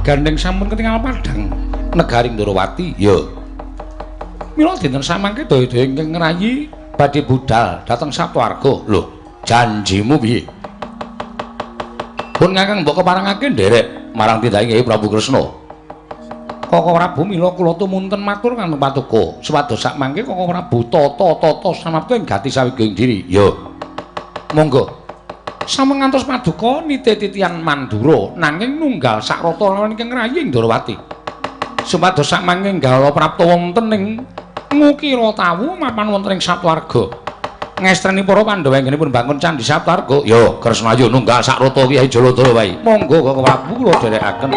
Gandeng sampun ketingal padhang negari Ndorowati. Ya. Mila dinten samangke daya-daya ingkang ngrayi badhe budal dhateng Saptwarga. Lho, janjimu piye? Pun Kakang mbok keparengake nderek marang tindake Kyai Prabu Kresna. Koko Prabu mila kula tumunten matur kang patuko. Supados sakmangke Koko Prabu tata-tata samapta ing gati sawigaing diri. Ya. Monggo. Sampun ngantos paduka nite titian Mandura nanging nunggal sakrata lawan ingkang ngrayi ing Ndorowati. Supados sakmangke nggala prapta wonten ing Ngukira Tawu mapan wonten ing Saptwarga. Ngestreni para Pandhawa anggenipun bangun candhi Saptwarga. Ya, Kresna ayo nunggal sakrata Kyai Jaladara wae. Monggo Koko Prabu kula dherekaken.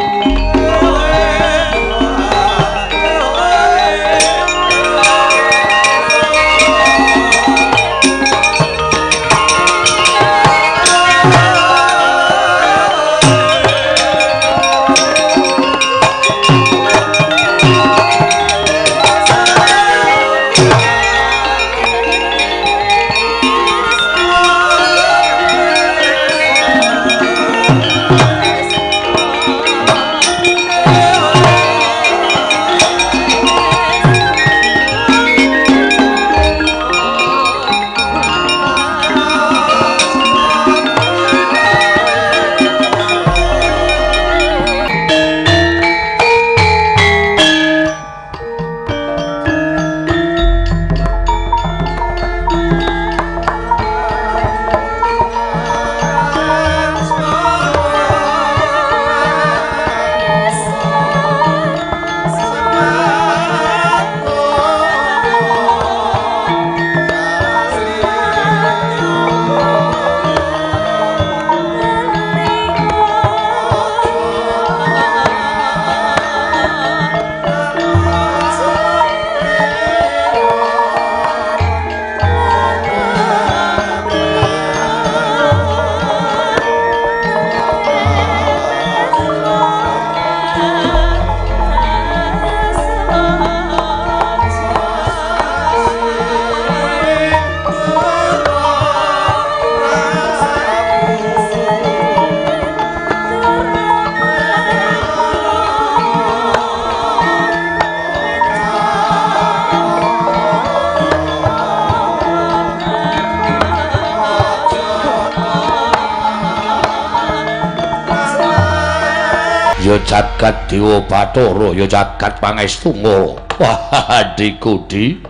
Ya jagat Dewa Bathara, ya jagat Pangestu Ngara. Wah, dikudi.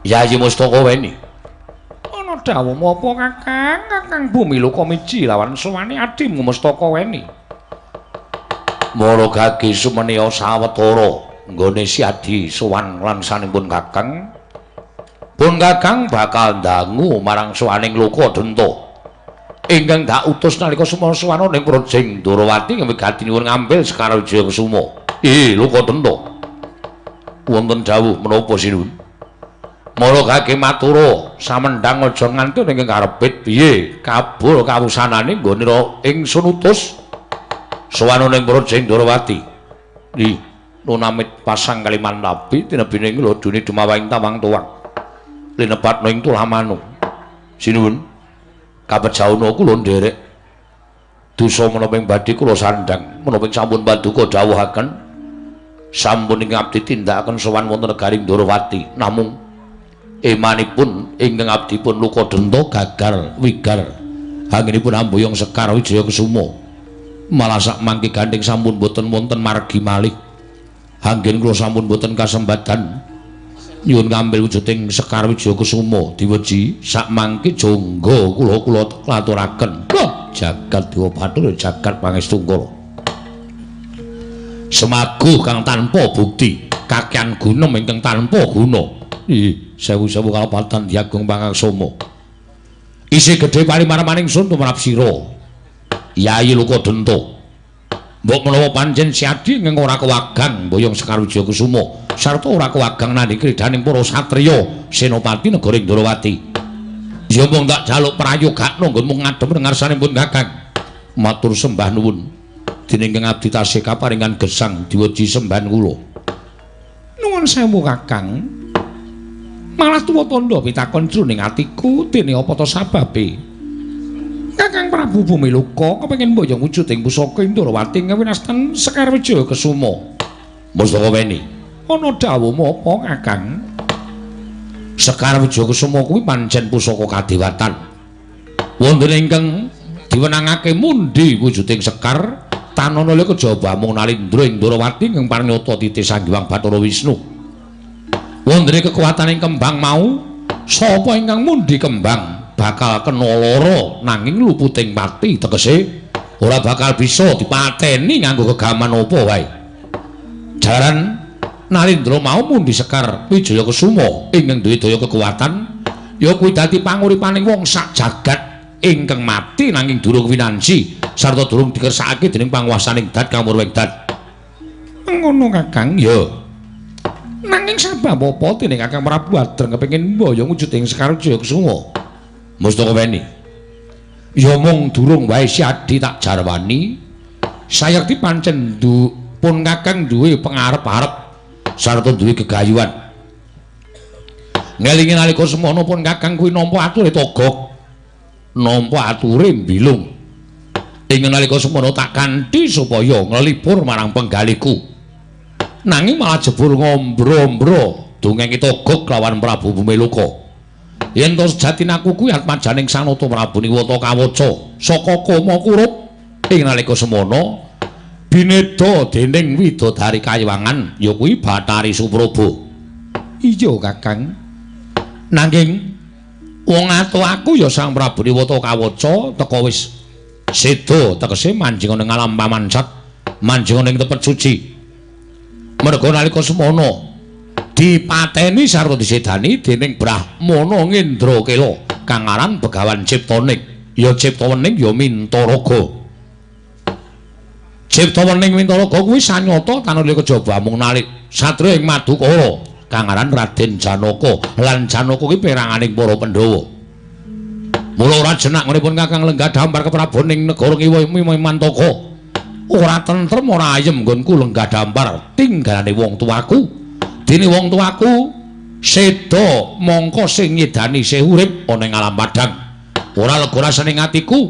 Yayi Mustaka weni. Ana dawuh apa Kakang? Kakang Bumi Loka miji lawan sowane adimu Mustaka weni. Mara gage sumeneya sawetara nggone si adi sowan lan sanipun Kakang. Pun Kakang bakal ndangu marang sowaning Loka Denta. Ingkang dak utus nalika sumana suwana ning Prajing Ndorowati wigati nyuwun ngambil Sekar Wijaya Kusuma. Ih, Loka Denta. Wonten dawuh menapa sinuwun? Mara gage matura samendhang aja nganti ing karepit piye kabul kawusanane nggone ingsun utus suwana ning Prajing Ndorowati. Ih, nunamit pasang Kalimantabi tinebine ing lodune dumawahing tawang tuwang. Linepatna ing tulamanu. Sinuwun. Kabejauna kula nderek dosa menapa ing badhe kula sandhang menapa sampun paduka dawuhaken sampun ing abdi tindakaken sowan wonten negari Ndorowati namung emanipun ingkang abdi pun Loka Denta gagal wigar anggenipun amboyong Sekar Wijaya Kusuma malah sak mangke gandeng sampun boten wonten margi malih anggen kula sampun boten kasempatan nyuwun ngambil wujuding Sekar Wijaya Kusuma diweji sak mangke jonggo kula-kula laturaken. Loh, jagat Dewa Bathara jagat Pangestu Ngara. Semaguh kang tanpa bukti, kakean gunem ingkang tanpa guna. Ih, sewu-sewu kalapatan Diagung Pangaksama. Isih gedhe parimarmaning sun tumrap sira. Yayi Loka Denta. Mbok menawa pancen si adi ingkang ora kewagang mboyong Sekar Wijaya Kusuma sarta ora kewagang nandhi kridaning para satriya senopati negara Ndorowati. Ya mung tak jaluk prayogakna nggonmu ngadhep ngarsanipun Kakang. Matur sembah nuwun. Dene ingkang abdi tasih kaparingan gesang diweji sembahan kula. Nuwun sewu Kakang. Malah tuwa tandha pitakon jroning atiku dene apa ta sababe? Kakang Prabu Prabu Bumiloka kepengin mboyong wujuding pusaka Indrawati ngawinastan Sekar Wijaya Kesuma. Mustaka Weni. Ana dawuhmu apa, Kakang? Sekar Wijaya Kesuma kuwi pancen pusaka kadewatan. Wonten ingkang diwenangake mundhi wujuding sekar tanana leka kejaba mung Nalindra Indrawati ingkang parnyata titi Sang Hyang Bathara Wisnu. Wonten kekuwataning kembang mau, sapa ingkang mundhi kembang bakal kena lara nanging luputing pati, tegese ora bakal bisa dipateni nganggo gegaman apa wae. Jaran Nalindra mau mundhi Sekar Wijaya Kesuma ingkang duwe daya kekuatan ya kuwi dadi panguripaning wong sak jagat ingkang mati nanging durung winanji sarta durung dikersakake dening panguwasaning dat kang murwing dat. Ngono Kakang? Ya. Nanging sebab apa dene Kakang Prabu Adreng kepengin mboyong wujuding Sekar Wijaya Kesuma? Mustaka Weni. Ya mung durung wae si Adi tak jarwani. Sayekti pancen pun Kakang duwe pengarep-arep sarta duwe gegayuhan. Ngelingi nalika semono pun Kakang kuwi nampa ature togok, nampa ature mbilung. Ing nalika semono tak kanthi supaya nglipur marang penggaliku. Nanging malah jebul ngombro-ombro dongenge togok lawan Prabu Bumiloka. Yen to sejatine aku kuwi atmajaning Sang Nata Prabu Niwata Kawaca saka Kama Kurup. Ing nalika semono bineda dening widodari kayiwangan ya kuwi Bathari Supraba. Iya Kakang. Nanging wong atuh aku ya Sang Prabu Niwata Kawaca teka wis seda, tegese manjing ning alam pamancat, manjing ning tepet suci. Merga nalika semono dipateni sarta disedani dening Brahmana Ngendrakela kang aran Begawan Ciptaning, ya Ciptawening ya Mintaraga. Ciptawening Mintaraga kuwi sanyata tanalika kejaba mung nalik satriya ing Madukara kang aran Raden Janaka, lan Janaka kuwi peranganing para Pandhawa. Mula ora jenak ngonipun Kakang lenggah dampar keprabon ing negara Ngiwa Mantaka. Ora tentrem ora ayem nggonku lenggah dampar tinggalane wong tuaku. Dene wong tuaku seda mongko sing nyedani isih urip ana ing alam padhang. Ora lega rasane atiku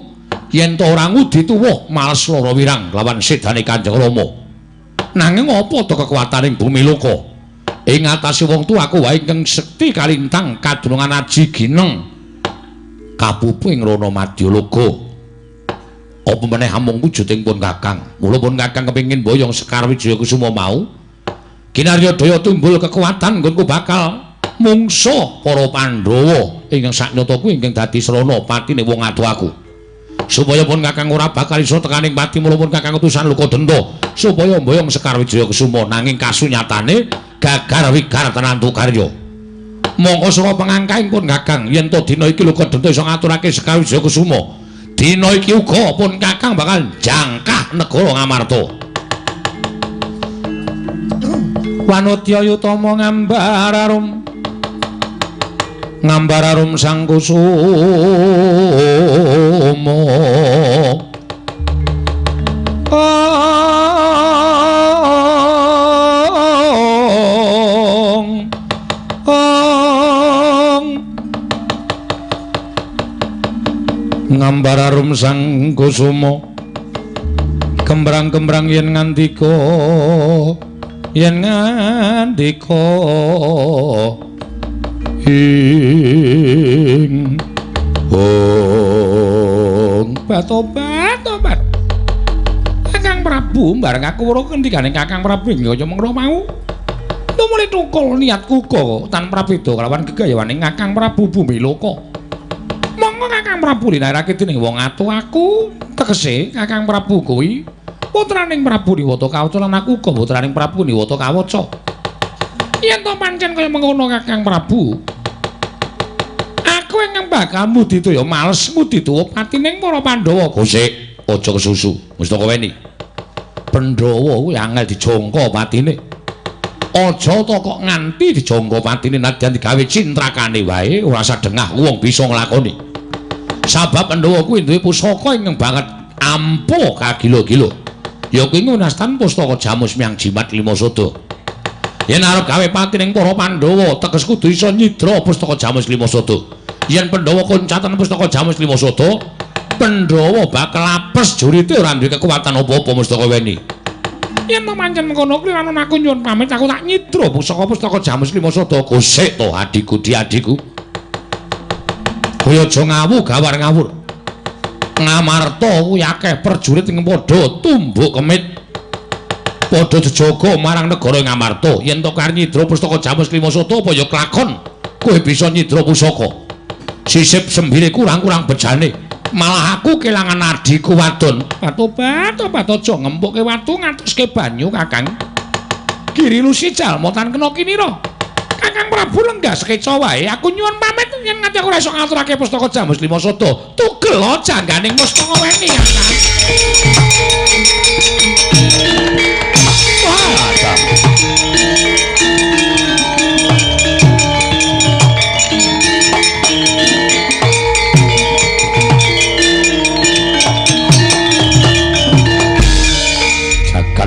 yen to ora ngudi tuwuh males lara wirang lawan sedane Kanjeng Rama. Nanging apa to kekuwataning Bumiloka? Ing atase wong tuaku wae ingkang sekti kalintang kadunungan aji gineng kapupu ing Rana Madyaloka. Apa meneh amung wujuding pun Kakang. Mula pun Kakang kepengin mboyong Sekar Wijaya Kusuma mau. Kinarya daya timbul kekuatan nggonku bakal mungsa para Pandhawa ingkang saknyata kuwi ingkang dadi srana patine wong atuh aku. Supaya pun Kakang ora bakal iso tekaning pati, mula pun Kakang utusan Lokadenta supaya mboyong Sekar Wijaya Kusuma, nanging kasunyatane gagar wigar tenantu karya. Mongko sura pengangkaing pun Kakang yen to dina iki Lokadenta iso ngaturake Sekar Wijaya Kusuma, dina iki uga pun Kakang bakal jangkah negara Ngamarta. Wanodya Yutama ngambar arum, ngambar arum Sang Kusuma. Ong ong ngambar arum Sang Kusuma, kembrang-kembrang yen ngandika, yen ngandika ing ong batobat tobat. Kakang Prabu bareng aku weruh ngendikane Kakang Prabu ing kaya mengro mau. Tumuli tukul niatku uga tan prabeda kelawan gegayawane Kakang Prabu Bumiloka. Monggo Kakang Prabu linarake dening wong atuh aku, tegese Kakang Prabu kuwi putraning Prabu Niwata Kawaca lan aku uga putraning Prabu Niwata Kawaca. Yen to pancen kaya mengono Kakang Prabu, aku ingkang bakal mudidaya males mudidaya patining para Pandhawa. Gosik, aja kesusu. Mustaka Weni. Pandhawa kuwi angel dijangka patine. Aja to kok nganti dijangka patine nadyan digawe cintrakane wae ora sadengah wong bisa nglakoni. Sabab Pandhawa kuwi duwe pusaka ingkang banget ampuh kagila-gila. Ya kuwi ngunastan pustaka Jamus Miang Jimat Lima Sada. Yen arep gawe patining para Pandhawa teges kudu iso nyidra pustaka Jamus Lima Sada. Yen Pandhawa koncatan pustaka Jamus Lima Sada, Pandhawa bakal apes jurite ora duwe kekuatan apa-apa Mustaka Weni. Yen to pancen mengkono kuwi lan aku nyuwun pamit aku tak nyidra pusaka-pustaka Jamus Lima Sada. Kosek to adhiku di adhiku. Kowe aja ngawu gawar ngawur. Ngamarta kuwi akeh prajurit ing padha tumbuk kemit. Padha jejaga marang negara Ngamarta. Yen to karep nyidra pustaka Jamus Lima Sada apa ya klakon kowe bisa nyidra pusaka. Sisip sembire kurang-kurang bejane. Malah aku kelangan adhiku wadon. Tobat, tobat aja ngempukke watu ngatuske banyu, Kakang. Giri Lusi jalma tan kena kinira. Kakang Prabu lenggah sekeca wae. Aku nyuwun pamit yen nganti aku ora iso ngaturake pustaka Jamus Lima Sada. Tugel jangganing Mustaka Weni, Kakang. Wah,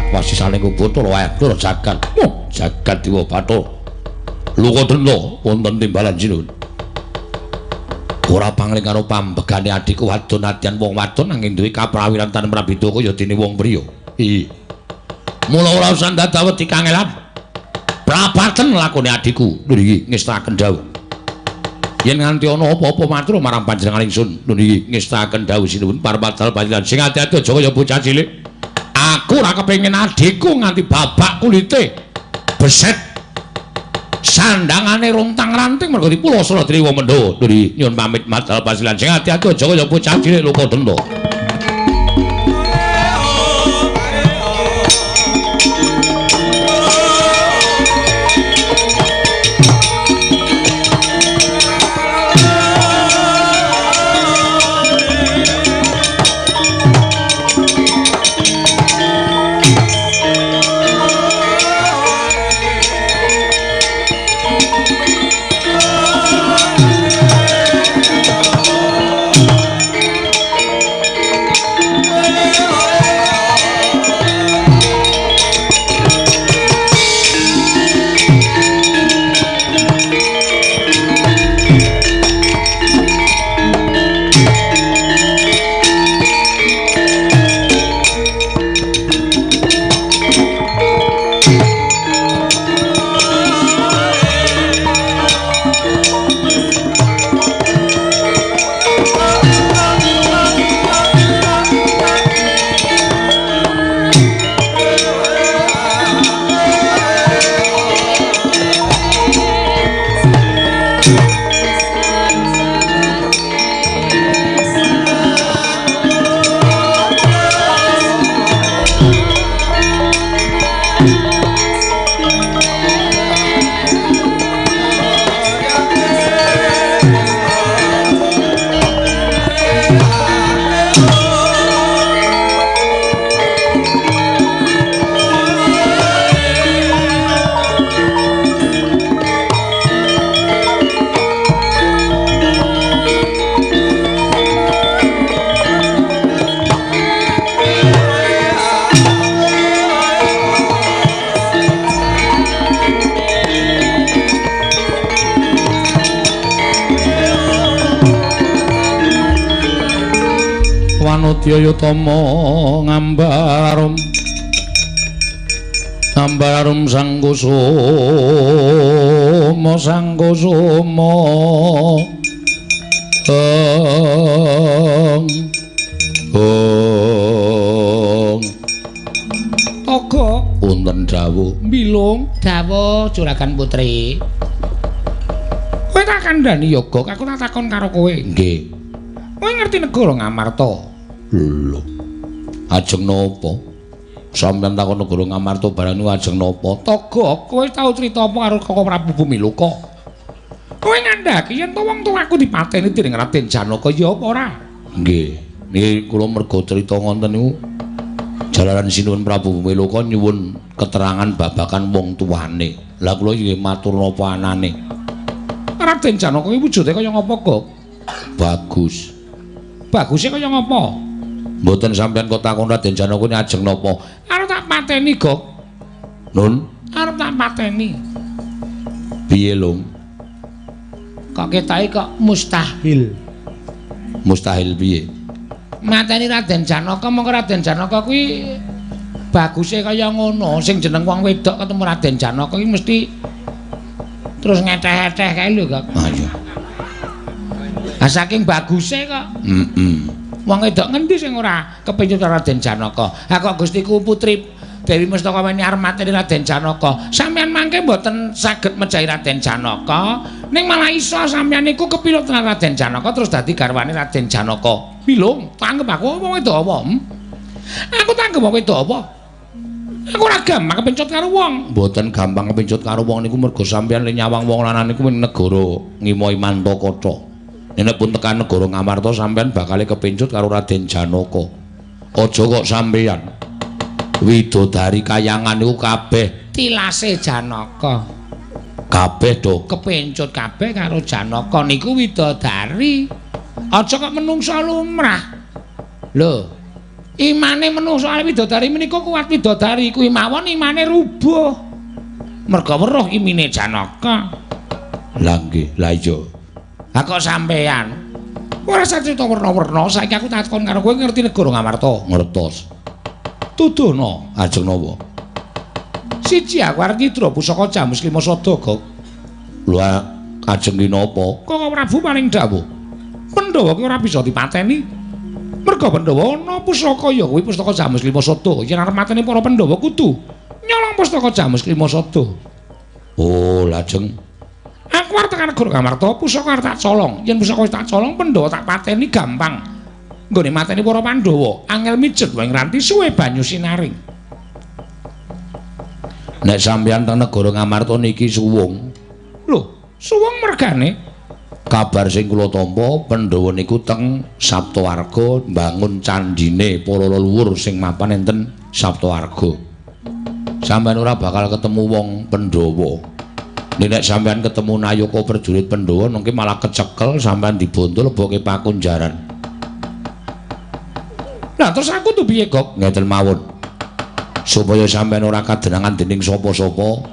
pasti saling kubotol wae lur jagat. Oh, jagat Dewa Bathara. Luka denda wonten timbalan sinuwun. Ora pangling karo pambegane adhiku wadon adyan wong wadon nanging duwe kaprawiran tan prabida kaya dene wong priya. Iya. Mula ora usah dadak wedi kangelan. Prapaten lakone adhiku. Lho iki ngestakaken dawuh. Yen nganti ana apa-apa matur marang panjenengan ingsun. Lho iki ngestakaken dawuh sinuwun parpadal panjenengan sing ati-ati aja kaya bocah cilik. Aku ora kepengin adhiku nganti babak kulite beset sandangane rontang-ranting mergo dipulosana dening wong Mendha. Nuri nyuwun pamit madal pasilan sing ati-ati aja kaya bocah cilik luka denda. Wanodya Yatama ngambar arum sang kusuma sang kusuma ong ong Toga wonten dawuh mbilung dawuh Juragan Putri. Kowe tak kandhani ya Gok, aku tak takon karo kowe. Nggih. Kowe ngerti negara Ngamarta? Lho. Ajeng napa? Sampeyan takon negara Ngamarta barang niku ajeng napa? Toga, kowe tau crita apa karo Koko Prabu Bumiloka? Kowe ngandhaki yen to wong tuaku dipateni dening Raden Janaka ya apa ora? Nggih. Niki kula merga crita ngoten niku jalaran Sinuwun Prabu Bumiloka nyuwun keterangan babagan wong tuane. Lah kula nggih matur napa anane. Raden Janaka iki wujude kaya ngapa, Gok? Bagus. Baguse kaya ngapa? Mboten sampeyan kok takon Raden Janaka ajeng napa? Arep tak pateni, Gok. Nun, arep tak pateni. Piye, Lung? Kok ketoke kok mustahil. Mustahil piye? Mateni Raden Janaka, mongko Raden Janaka kuwi baguse kaya ngono. Sing jeneng wong wedok ketemu Raden Janaka kuwi mesti terus ngeteh-eteh kae lho, Kak. Ah iya. Ah saking baguse kok. Heeh. Wong wedok ngendi sing ora kepincut Raden Janaka? Ha kok Gustiku Putri Dewi Mustakaweni arep mateni Raden Janaka. Sampeyan mangke mboten saged mejahi Raden Janaka, ning malah iso sampeyan niku kepilut Raden Janaka terus dadi garwane Raden Janaka. Bilung, tanggep aku wong wedok apa? Aku tanggep wong wedok apa? Aku ora gampang kepencut karo wong. Mboten gampang kepencut karo wong niku mergo sampeyan le nyawang wong lanang niku ning negara Ngimoi Mantakata. Nek pun tekan negara Ngamarta sampeyan bakal kepencut karo Raden Janaka. Aja kok sampeyan widodari kayangan niku kabeh tilase Janaka. Kabeh do kepencut kabeh karo Janaka niku widodari. Aja kok menungsa lumrah. Lho, imane menungsa widodari menika kuat widodari kuwi mawon imane rubuh. Merga weruh imine Janaka. Lah nggih, lah iya. Ha kok sampeyan ora sacrita werna-werna, saiki aku takon karo kowe ngerti negara Ngamarta? Ngertos. Tuduhno ajeng napa? Siji aku arep nyidra pusaka Jamus Lima Sada, Gok. Lho ajeng ki napa? Koko Prabu paring dawuh. Pandhawa ki ora bisa dipateni. Merga Pandhawa ana pusaka ya kuwi pustaka Jamus Lima Sada. Yen arep mateni para Pandhawa kudu nyolong pustaka Jamus Lima Sada. Oh, lajeng aku arep tekan negara Ngamarta, pusaka arep tak colong. Yen pusaka wis tak colong, Pandhawa tak pateni gampang. Nggone mateni para Pandhawa, angel mijet wae ngranti suwe banyu sinaring. Nek sampeyan teng negara Ngamarta niki suwung. Lho, suwung mergane? Kabar sing kula tampa, Pandhawa niku teng Saptawarga mbangun candine para leluhur sing mapan enten Saptawarga. Sampeyan ora bakal ketemu wong Pandhawa. Nek sampeyan ketemu nayaka prajurit Pandhawa nengke malah kecekel sampeyan dibonto leboke pakunjaran. Lah terus aku tuh piye, Gok? Ngeten mawon. Supaya sampeyan ora kadenangan dening sapa-sapa,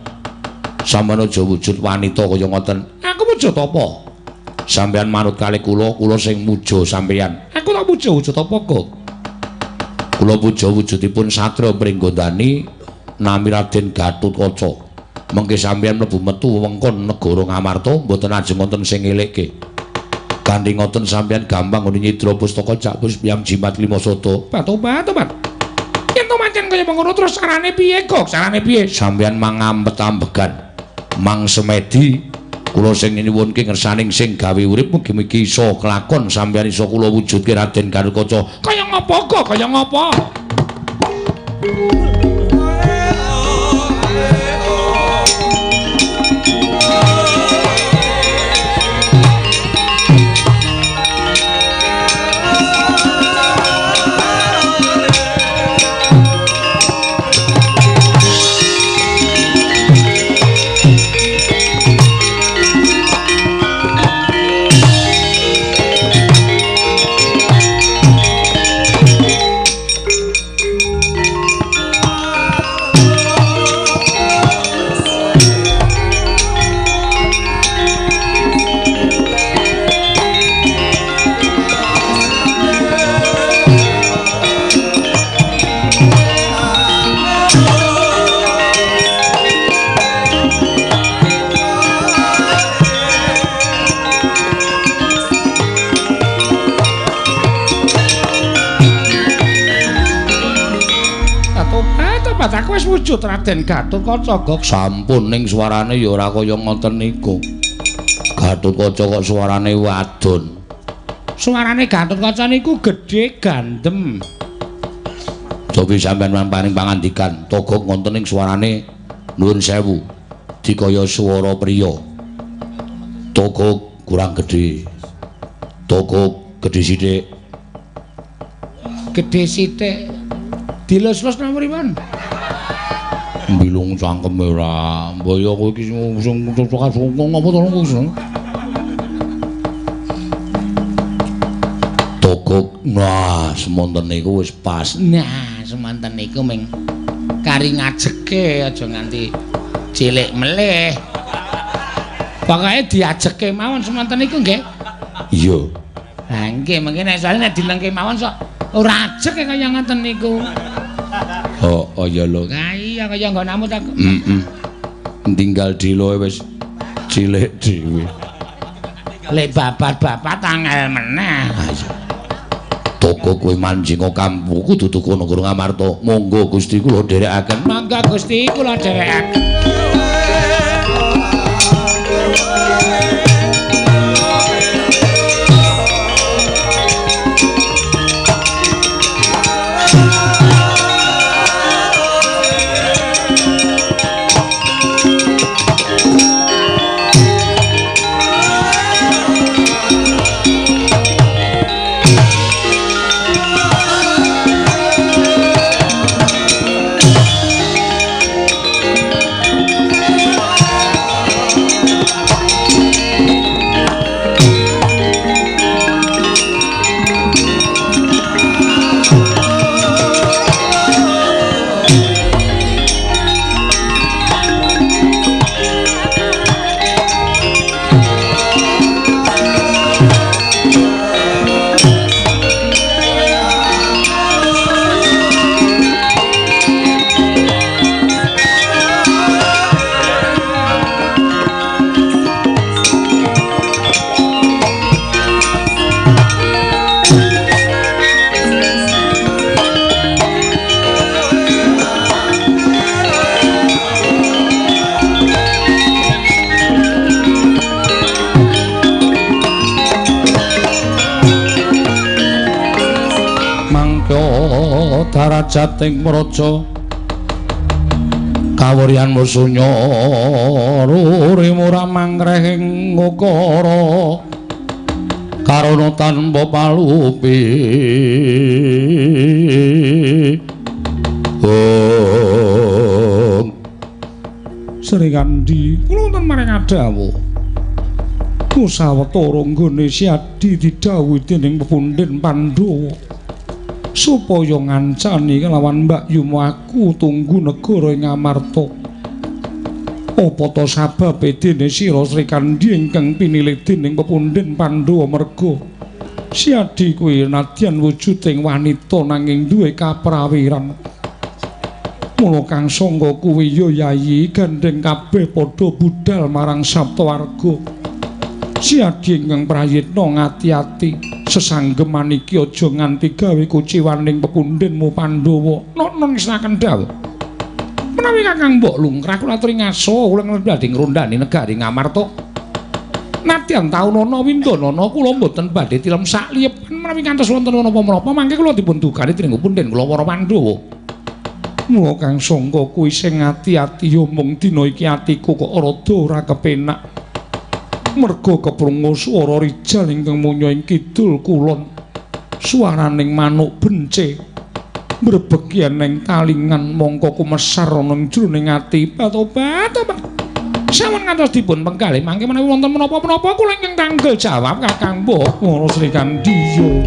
sampeyan aja wujud wanita kaya ngoten. Aku wujud apa? Sampeyan manut kalih kula, kula sing muja sampeyan. Aku tak muja wujud apa, Gok? Kula puja wujudipun Satria Pringgondani nami Raden Gatotkaca. Mengke sampeyan mlebu metu wewengkon negara Ngamarta mboten ajeng wonten sing ngelekke. Kanthi ngoten sampeyan gampang nggone nyidra pustaka Jakpus Piyam Jimat Lima Sada. Batobat. Yen to pancen kaya mengkono terus carane piye, Gok? Carane piye? Sampeyan mangampet-ambegan, mang semedi kula sing nyuwunke ngersaning sing gawe urip mugi-mugi iso kelakon sampeyan iso kula wujudke Raden Gatotkaca. Kaya ngopo, Gok? Kaya ngopo? Aku wis wujud Raden Gatotkaca, Gok. Sampun ning suarane ya ora kaya ngoten niku. Gatotkaca kok suarane wadon. Suarane Gatotkaca niku gedhe gandem. Cobi sampeyan paring pangandikan, Togok ngoten ning suarane nuwun sewu. Dikaya swara priya. Togok kurang gedhe. Togok gedhe sithik. Gedhe sithik. Dilus-lus napa pripun? Mbilung cangkeme ora. Mbaya kowe iki sing ngopo to kowe? Togok, nah semonten niku wis pas. Nah, semonten niku ming kari ngajeke aja nganti cilik melih. Pokoke diajeke mawon semonten niku nggih. Iya. Lah nggih, mengke nek soalé nek dilengke mawon sok Ora ajeg kaya ngoten niku. Oh, oh ya lho. Ha iya kaya nggonamu ta. Heeh. Tinggal diloe wis cilik dhewe. Lek babat-babat angel meneh. Ha iya. Toko kowe manjinga kampungku dudu kono guru Ngamarta. Monggo Gusti kula dherekaken. Monggo Gusti kula dherekaken. Darajating praja kawuryan musunya ruri murah mangkreh ing ukara karana tanpa palupi. Oh Sri Kandi kula wonten maring adawuh kusawetara nggone Siadi didhawuhi dening pepundhen Pandhawa supaya ngancani kelawan Mbak Yumu aku tunggu negara ing Amarta. Apa ta sababe dene sira Sri Kandi ingkang pinilih dening pepundhen Pandhawa merga Siadi kuwi nadyan wujuding wanita nanging duwe kaprawiran. Mula kang sangga kuwi ya Yayi gandeng kabeh padha budhal marang Saptawarga. Siadi ingkang prayitna ngati-ati sesanggeman iki aja nganti gawe kuciwaning pepundhenmu Pandhawa. Nono ngisnaken dawuh. Menawi Kakang mbok lungkrah kula aturi ngaso kula badhe ngrondhani negari Ngamarta. Nadyan taunana windanana kula mboten badhe tilem sakliyepan menawi ngantos wonten menapa-menapa mangke kula dipun dugani dening pepundhen kula para Pandhawa. Mula kang sangka kuwi sing ati-ati ya mung dina iki atiku kok rada ora kepenak. Merga keprungu swara rijal ingkang munya ing kidul kulon. Suaraning manuk bence mbrebegi ning talingan mongko kumesar ana ing jroning ati. Tobat tobat. Sampun ngantos dipun penggalih mangke menawi wonten menapa-menapa kula ingkang tanggel jawab Kakang Mbok. Ngono Sri Kandi yo.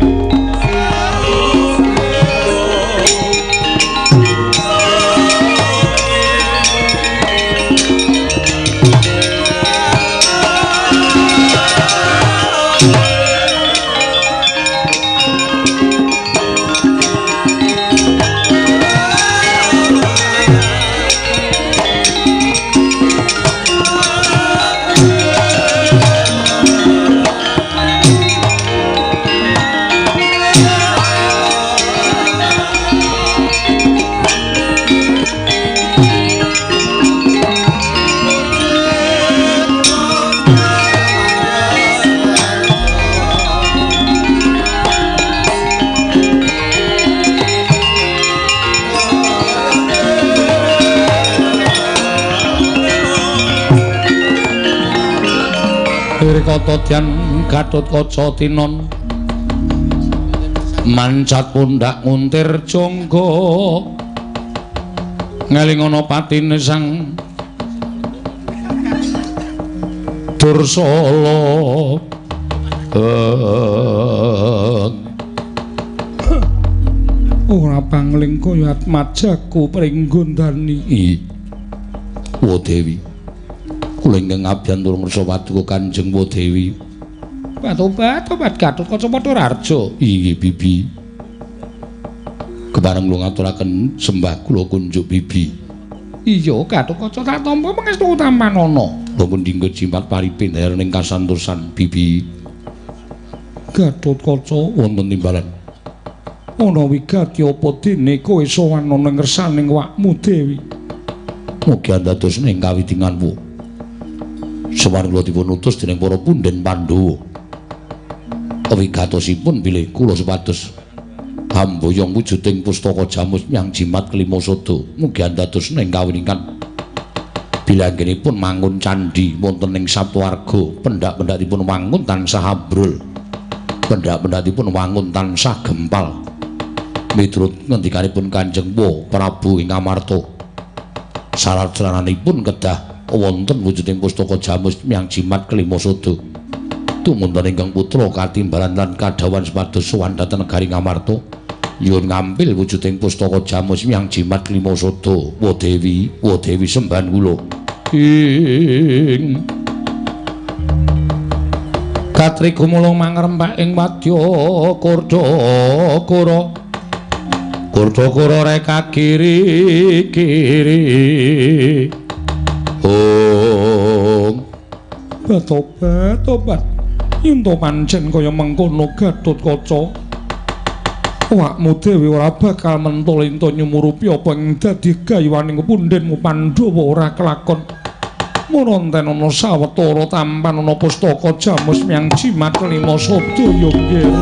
Kata dyan Gatotkaca tinon mancat pundak nguntir jangga ngelingono patine sang Dursala. Ora pangling kaya atmajaku pringgondani. Wa Dewi, kula ingkang abyantur ngrsa paduka Kanjeng Wa Dewi. Tobat tobat Gatotkaca padha rarja. Inggih Bibi. Bareng kula ngaturaken sembah kula kunjuk bibi. Iya, Gatotkaca tak tampa pangestu tampanana. Kula pun dinggo jimat paripe ning kasantosan bibi. Gatotkaca wonten timbalan. Ana wigati apa dene kowe sowan ana ngersaning awakmu dewi? Mugi andados ing kawitinganmu. Sowan kula dipun utus dening para punden Pandhawa. Wigatosipun bilih kula supados amboyong wujuding pustaka jamus yang jimat kelima sada. Mugi andados ing kawiningan. Bilih anggenipun mangun candhi wonten ing Saptawarga, pendak-pendakipun wangun tansah ambrul. Pendak-pendakipun wangun tansah gempal. Miturut ngendikanipun Kanjeng Prabu ing Amarta, syarat saranipun kedah wonten wujuding pustaka jamus yang jimat kelima sada. Tumunten ingkang putra katimbalan lan kadhawan supados sowan dhateng negari Ngamarta nyuwun ngampil wujuding pustaka jamus yang jimat kelima sada. Wa Dewi, wa Dewi sembahan kula. Ing Katri gumulung mangrempak ing wadya Kurdakura. Kurdakura reka kiri kiri. Ong Tobat tobat. Yen to pancen kaya mengkono Gatotkaca, awakmu dhewe ora bakal mentul ento nyumurupi apa ing dadi gayuwaning pundhenmu Pandhawa ora kelakon. Mula enten ana sawetara tampan ana pustaka jamus yang jimat kelima sada ya nggih.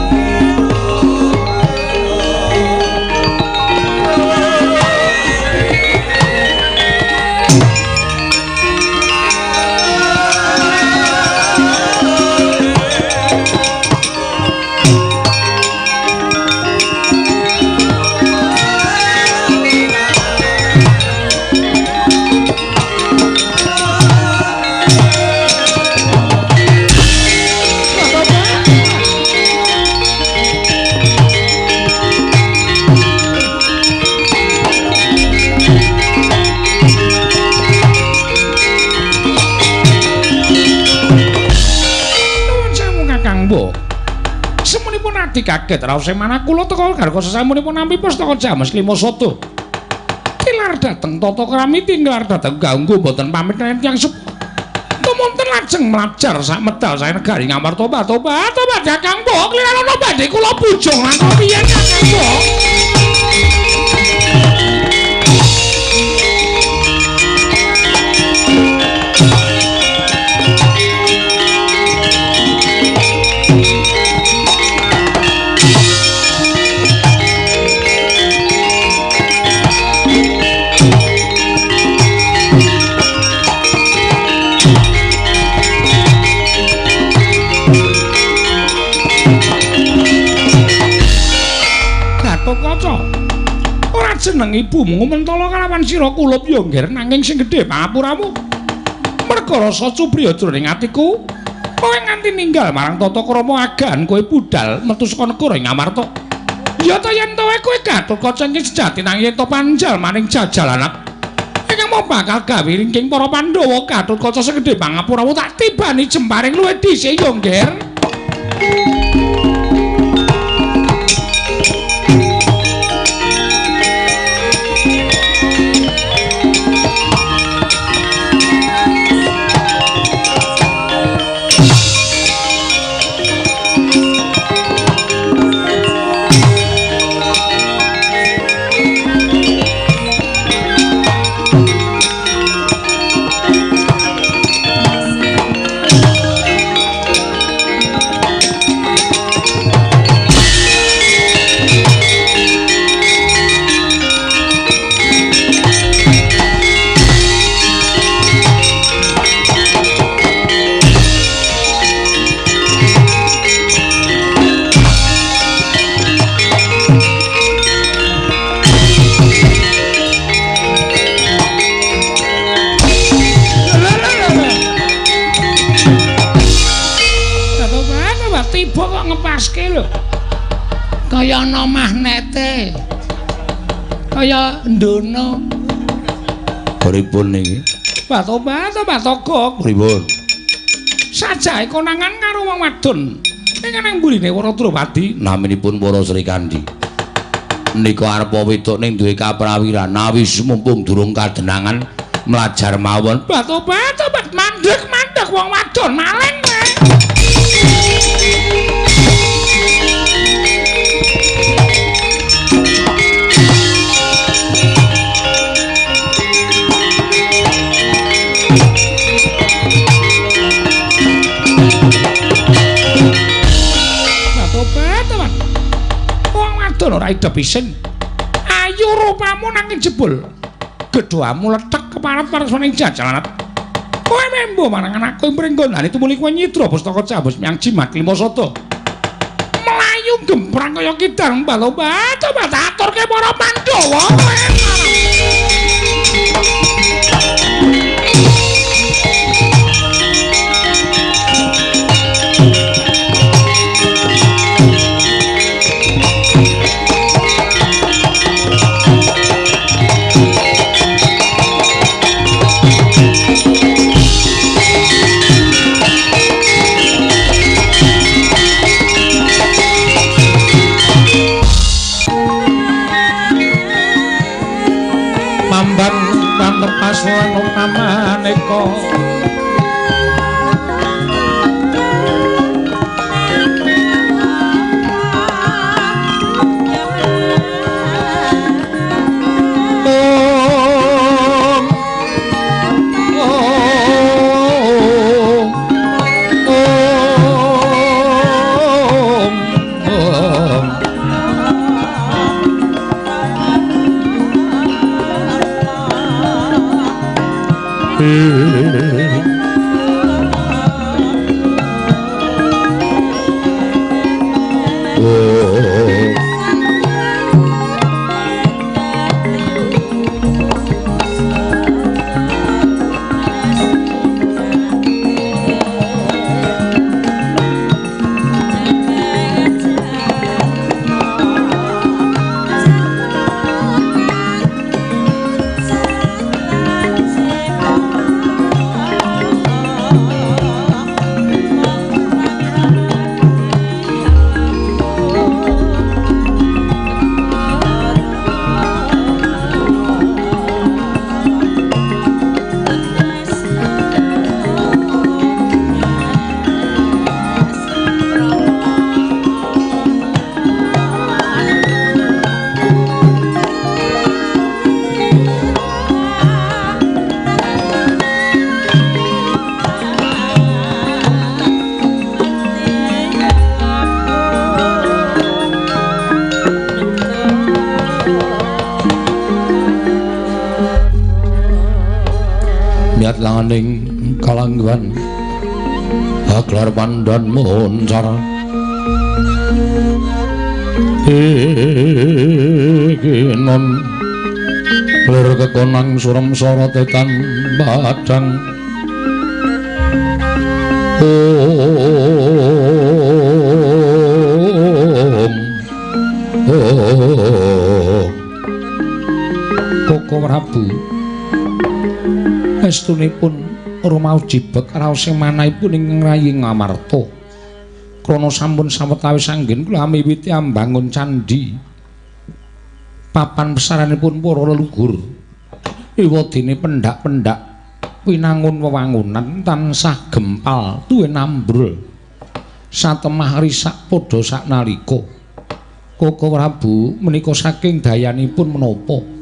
Kaget raose manah kula teka garwa sesampunipun nampi pustaka jamus lima sada. Tilar dateng tata krami tinglar dateng ganggu mboten pamit kaliyan tiyang sepuh. Tumunten lajeng mlajar sak medal saking negari Ngamarta. Tobat tobat Kakang Mbok kliran ana badhe kula bujung lan piye Kakang Mbok. Ora jeneng ibumu mentala kalawan sira kulup ya ngger nanging sing gedhe pangapuramu. Merga rasa cupriya jroning atiku, kowe nganti ninggal marang tata krama agan kowe budal metu saka negara ing Ngamarta. Ya ta yen kowe Gatotkaca iki sejati nang yen to panjal maning jajal anak ingkang mau bakal gawe ringking para Pandhawa. Gatotkaca sing gedhe pangapuramu tak tibani jemparing luwih dhisik ya ngger. Kaya ana magnete. Kaya ndono. Pripun niki? Bato-bato Pripun? Sajahe konangan karo wong wadon. Ingkang nang mburine Wara Drupadi naminipun Wara Srikandhi. Nika arep wedok ning duwe kaprawiran. Awis mumpung durung kadenangan mlajar mawon. Batu-batu mandek-mandek wong wadon maling kowe. Ora ida pisin. Ayu rupamu nanging jebul. Gedhamu lethek keparat-parat ning jajalanat. Kowe membo marang anakku mringgonane tumuli kowe nyidra pustaka jambus miang jimat lima sada. Melayu gemprang kaya kidang balo-balo aturke para Pandhawa kowe. Maneka om om om om Langaning kalangguhan aglar pandan moncar ikinon lir kekonang surem sorote tan padang om om Koko Prabu estunipun rumaos jibeg raos sing manahipun ing rayi Ngamarta. Krana sampun sawetawis anggen kula miwiti ambangun candhi papan pesaranipun para leluhur. Ewadene pendhak-pendhak winangun wewangunan tansah gempal tuwin ambrul. Satemah risak padha saknalika. Koko Prabu menika saking dayanipun menapa?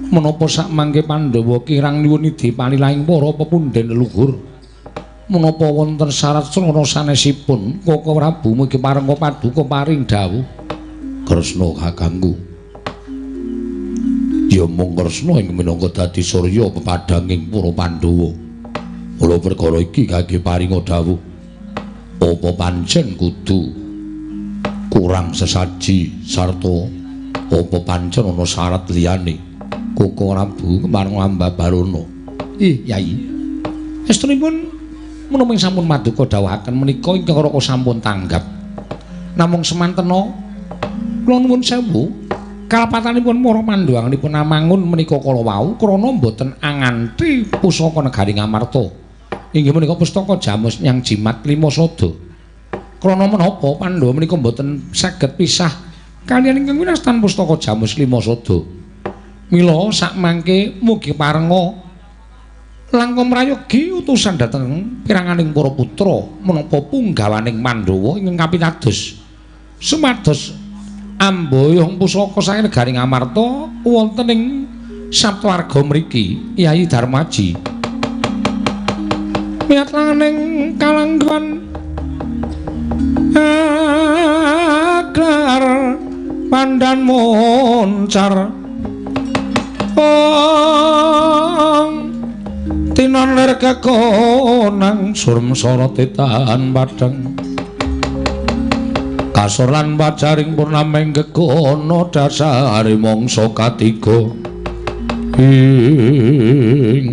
Menapa sakmangke Pandhawa kirang nyuwun idhi palilahing para pepundhen leluhur? Menapa wonten syarat srana sanesipun? Koko Prabu mugi parenga paduka paring dawuh. Kresna kakangku. Ya mung Kresna ing minangka dadi surya pepadhanging para Pandhawa. Mula perkara iki kangge paringa dawuh. Apa pancen kudu kurang sesaji sarta apa pancen ana syarat liyane? Koko Prabu kemareng Ambabarana. Ih, Yai. Estunipun menapa sampun maduka dawuhaken menika ingkang raka sampun tanggap. Namung semantena kula nuwun sewu, kalepatanipun para Pandhawanipun amangun menika kala wau krana mboten anganti pusaka negari Ngamarta. Inggih menika pustaka Jamus Nyang Jimat Lima Sada. Krana menapa Pandhawa menika mboten saged pisah Kaliyan ingkang winastan pustaka Jamus Lima Sada. Mila sakmangke mugi parenga langkung prayogi utusan dhateng piranganing para putra menapa punggawaning Pandhawa ingkang kapitados sumados amboyong pusaka saking negari Ngamarta wonten ing Saptawarga mriki Yayi Darmaji. Miyat langaning kalangguhan agar pandan moncar ong tinon lir kekonang surem sorote tahan padhang kasor lan pajaring purnameng gegono dasare mangsa katiga ing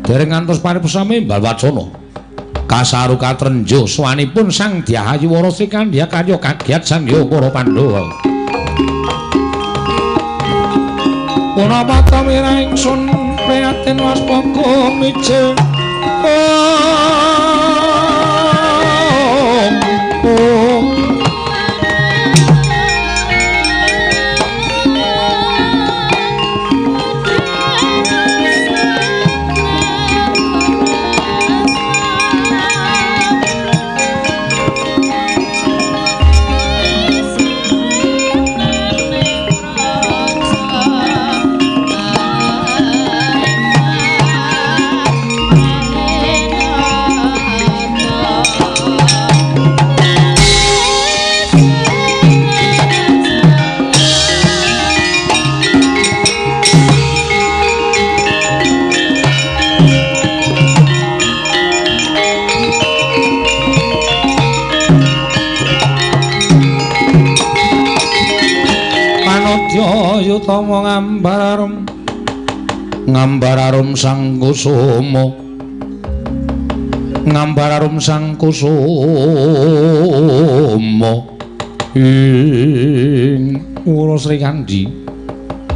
dereng ngantos paripusame mbal wacana kasaru katrenjo sowanipun Sang Dyah Ayu Wara Sri Kandhya karya kagiat Sang Hyang para Pandhawa. Punapa ta mirah ingsun prihatin waspaka mije om. Yutama ngambararum ngambararum sang kusuma ngambararum sang kusuma ing Wara Sri Kandi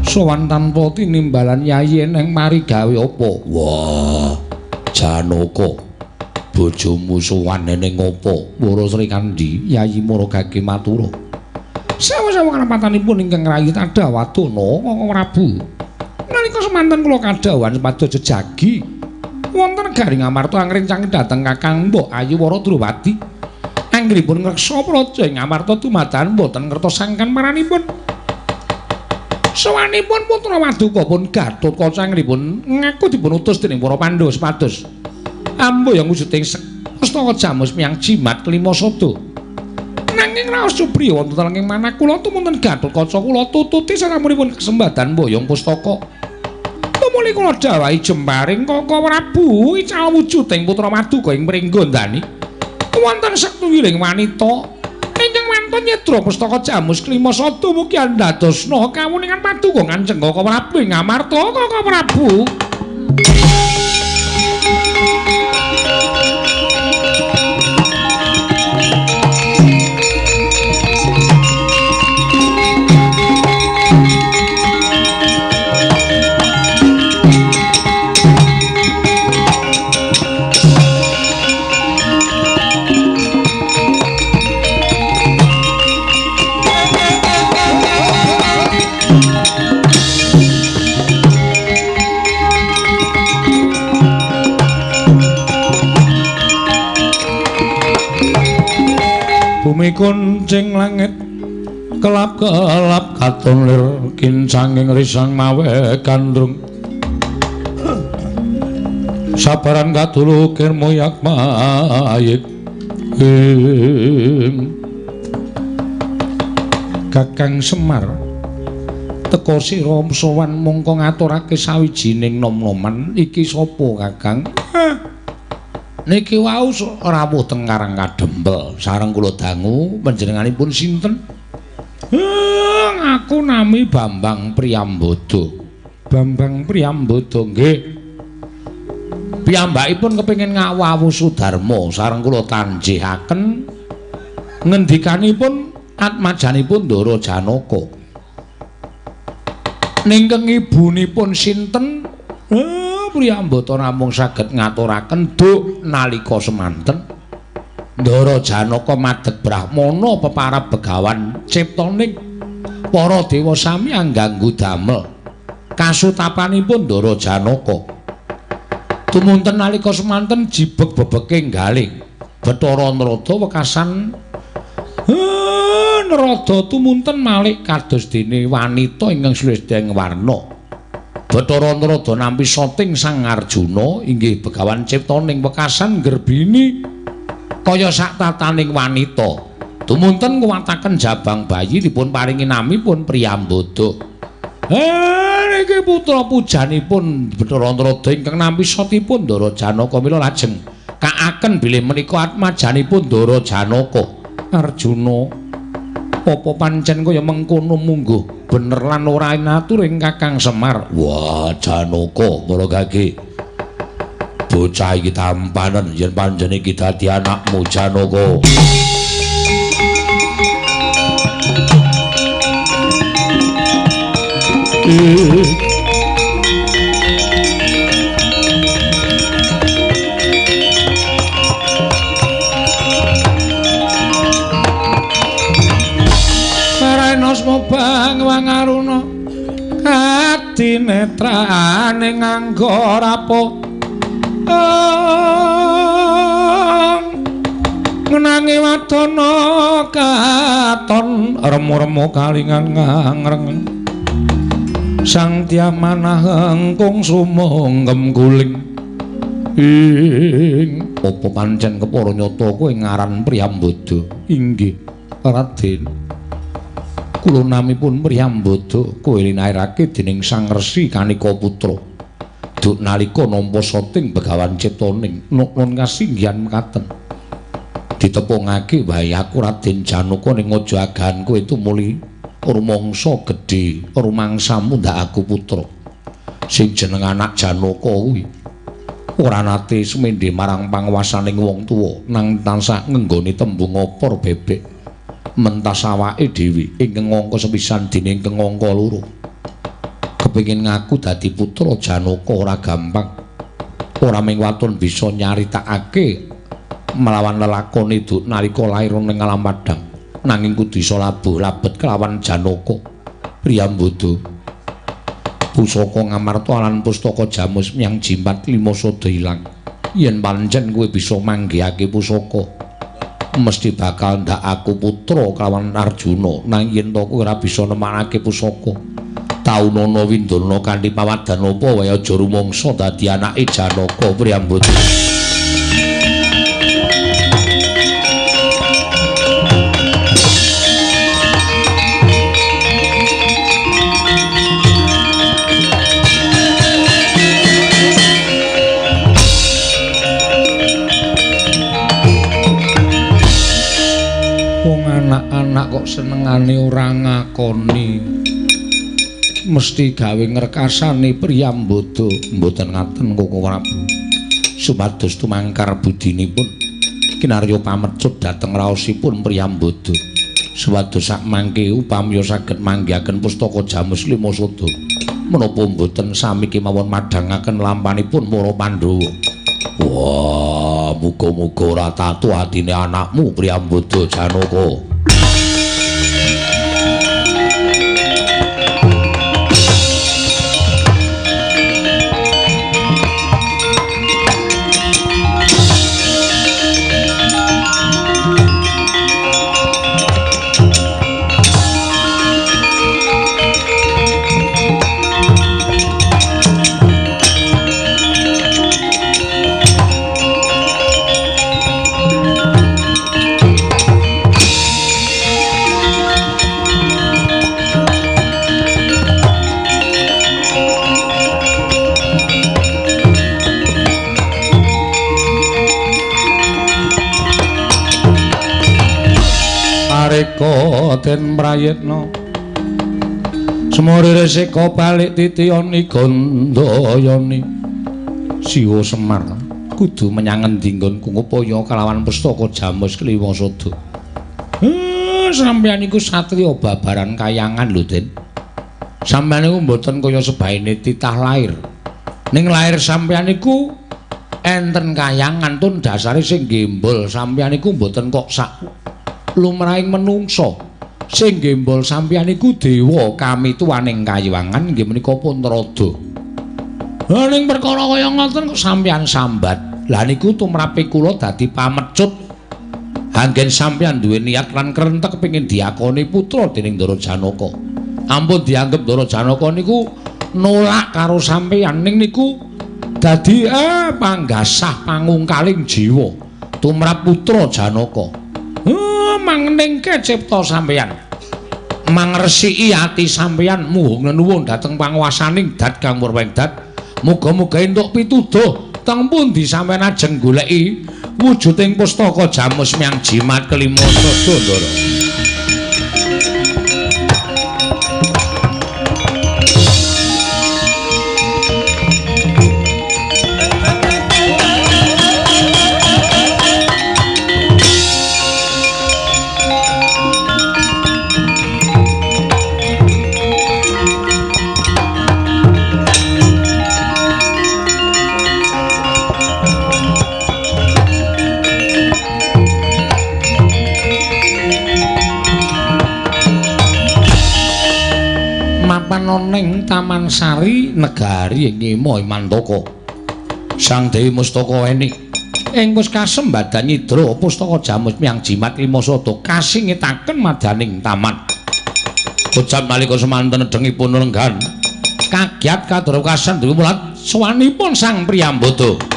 sowan tanpa tinimbalan yayi eneng mari gawe apa? Wah, Janaka bojomu sowan eneng apa? Wara Sri Kandi yayi maragake matura. Sawa-sawa karapatanipun ingkang ngrayi Tadawadana Kaka Prabu. Nalika semanten kula kadhawuhan supados jejagi wonten negari Ngamarta angrencang dhateng Kakang Mbok Ayu Wara Drowadi. Anggenipun ngreksa praja ing Ngamarta dumadakan boten ngertos sangkan maranipun. Sowanipun putra Waduka pun Gatotkaca anggenipun ngaku dipun utus dening para Pandhawa supados amboyong wujuding pustaka Jamus miyang jimat kelima sada. Nanging raos supriya wonten ing manah kula tumunten Gatotkaca kula tututi saramunipun kesembadan mboyong pustaka. Tumuli kula dhawuhi jemparing Kaka Prabu ical wujuding putra Maduka ing Pringgondani. Wonten setuwiling wanita ingkang wantun nyedra pustaka Jamus Klima Sada mugi andadosna kawuningan Paduka Kanjeng Kaka Prabu ing Ngamarta Kaka Prabu. Bumi kuncing langit kelap-kelap katon lir kincanging risang mawe gandrung sabaran kadulukir moyak mayik. Kakang Semar teka sira sowan mongko ngaturake sawijining nom-noman iki sapa Kakang? Niki wau rawuh teng Karang Kadempel sareng kula dangu panjenenganipun sinten? Aku nami Bambang Priyambodo. Bambang Priyambodo nggih. Piyambakipun kepengin ngawawu Sudarma sareng kula tanjihaken ngendikanipun atmajanipun Ndara Janaka. Ningkeng ibunipun sinten? Priyambada namung saged ngaturaken duk nalika semanten Ndara Janaka madeg brahmana peparab begawan ciptaning Para dewa sami angganggu damel kasutapanipun Ndara Janaka. Tumunten nalika semanten jibeg bebeke nggaling Bathara Narada wekasan Narada tumunten malik kados dene wanita ingkang sulistya warna. Bathara Narada nampi soting Sang Arjuna inggih begawan ciptaning wekasan gerbini kaya sak tataning wanita. Tumunten nguwataken jabang bayi dipun paringi namipun Priyambada. Niki putra pujanipun Bathara Narada ingkang nampi sotipun Ndara Janaka mila lajeng kaaken bilih menika atmajanipun Ndara Janaka. Arjuna, apa pancen kaya mengkono mungguh bener lan ora inaturing Kakang Semar? Wah, Janaka para gage. Bocah iki tampanen yen pancen iki dadi anakmu Janaka. Maraenosmo bang wangaruna kadinetrane nganggo rapo ngenangi wadana katon remu-remu kalingan ngangreng sang tiamanah engkung sumungkem guling. Ing apa pancen kepara nyata kowe ngaran Priyambada? Inggih Raden, kula namipun Priyambada, kowe linairake dening Sang Resi Kanika Putra. Duk nalika nampa soting begawan ciptaning nun kasinggihan mekaten ditepungake wae aku Raden Janaka ning aja agahan kowe tumuli rumangsa gedhe rumangsamu ndak aku putra. Sing jeneng anak Janaka kuwi ora nate sumendhe marang panguwasaning wong tuwa nang tansah ngenggoni tembung opor bebek mentas awake dhewe ingkang angka sepisan dene ingkang angka loro. Kepengin ngaku dadi putra Janaka ora gampang. Ora ming waton bisa nyaritakake melawan lelakone duk nalika lair ning alam padhang, nanging kudu iso labuh labet kelawan Janaka. Priyambada, pusaka Ngamarta lan pustaka Jamus myang Jimat lima sada ilang. Yen pancen kowe bisa manggihake pusaka, mesti bakal ndak aku putra kelawan Arjuna. Nanging yen to kowe ora bisa nemanake pusaka, taunana windana kanthi pawadan apa wae aja rumangsa dadi anake Janaka. Priyambada. Wong anak-anak kok senengane ora ngakoni, mesti gawe ngrekasane Priyambada. Mboten ngaten Koko Prabu, supados tumangkar budinipun kinarya pamecut dhateng raosipun Priyambada, supados sak mangke upamiya saged manggihaken pustaka Jamus lima sada menapa mboten sami kemawon madhangaken lampanipun para Pandhawa. Wah, muga-muga ora tatu atine anakmu Priyambada Janaka. Areka den prayitna semuri resika balik titiyani gandayani. Siwa Semar kudu menyang endi nggonku ngupaya kalawan pustaka Jamus Kliwa Sada. Sampeyan iku satriya babaran kayangan lho, Den. Sampeyan iku mboten kaya sebaene titah lair. Ning lair sampeyan iku enten kayangan tun dasare sing gembol sampeyan iku mboten kok sak lumrahing menungsa. Sing gembol sampeyan iku dewa kamituwaning kayiwangan inggih menika Puntrada. Lha ning perkara kaya ngoten kok sampeyan sambat. Lah niku tumrape kula dadi pamecut. Anggen sampeyan duwe niat lan krentek kepengin diakoni putra dening Ndara Janaka. Ampun dianggep Ndara Janaka niku nolak karo sampeyan, ning niku dadi panggasah pangungkaling jiwa tumrap putra Janaka. Mangningke cipta sampeyan, mangresiki ati sampeyan muhung nenuwun dhateng panguwasaning dat kang purweng dat. Muga-muga entuk pituduh teng pundi sampeyan ajeng goleki wujuding pustaka Jamus Miang Jimat kelima sada Ndara. Ning Taman Sari negari ing Ngima Mantaka. Sang Dewi Mustaka Weni ing wis kasembadan nyidra pustaka Jamus Miang Jimat lima sada kasingitaken madaning taman. Ucap nalika semanten nedengipun lenggan kagiat kadrokasan dewi mulat sowanipun Sang Priyambada.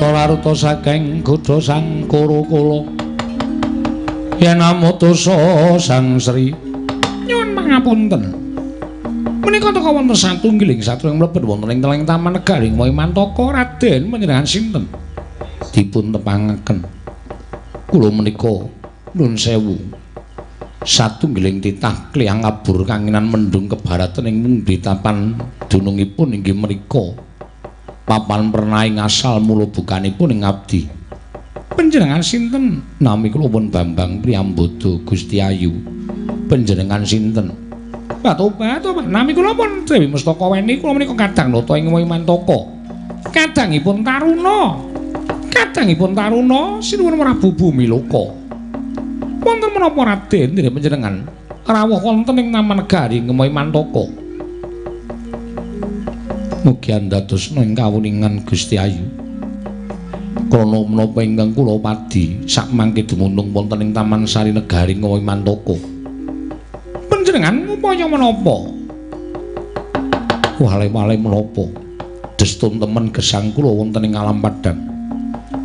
Laruta saking godha sang Kuru-kula yen amutusa Sang Sri nyuwun pangapunten. Menika teka wonten satunggiling satru ing mlebet wonten ing teleng taman negari Mantaka. Raden panjenengan sinten? Dipun tepangaken kula menika nun sewu satunggiling titah kliyang abur kanginan mendung kebaratan ing mungdi tapan dunungipun inggih menika papan pernaing asal mula bukanipun ing abdi. Panjenengan sinten? Nami kula pun Bambang Priyambada Gusti Ayu. Panjenengan sinten? Batu-batu, nami kula pun Dewi Mustaka Weni. Kula menika kadang nata ing Mantaka. Kadangipun Taruna. Kadangipun Taruna sinuwun Prabu Bumiloka. Wonten menapa Raden dene panjenengan rawuh wonten ing Taman Negari Mantaka? Mugi andadosna ing kawuningan Gusti Ayu. Krana menapa ingkang kula padi sakmangke dumunung wonten ing Taman Sari Negari Mantaka. Panjenengan ngupaya menapa? Wale-wale menapa? Destun temen gesang kula wonten ing alam padhang.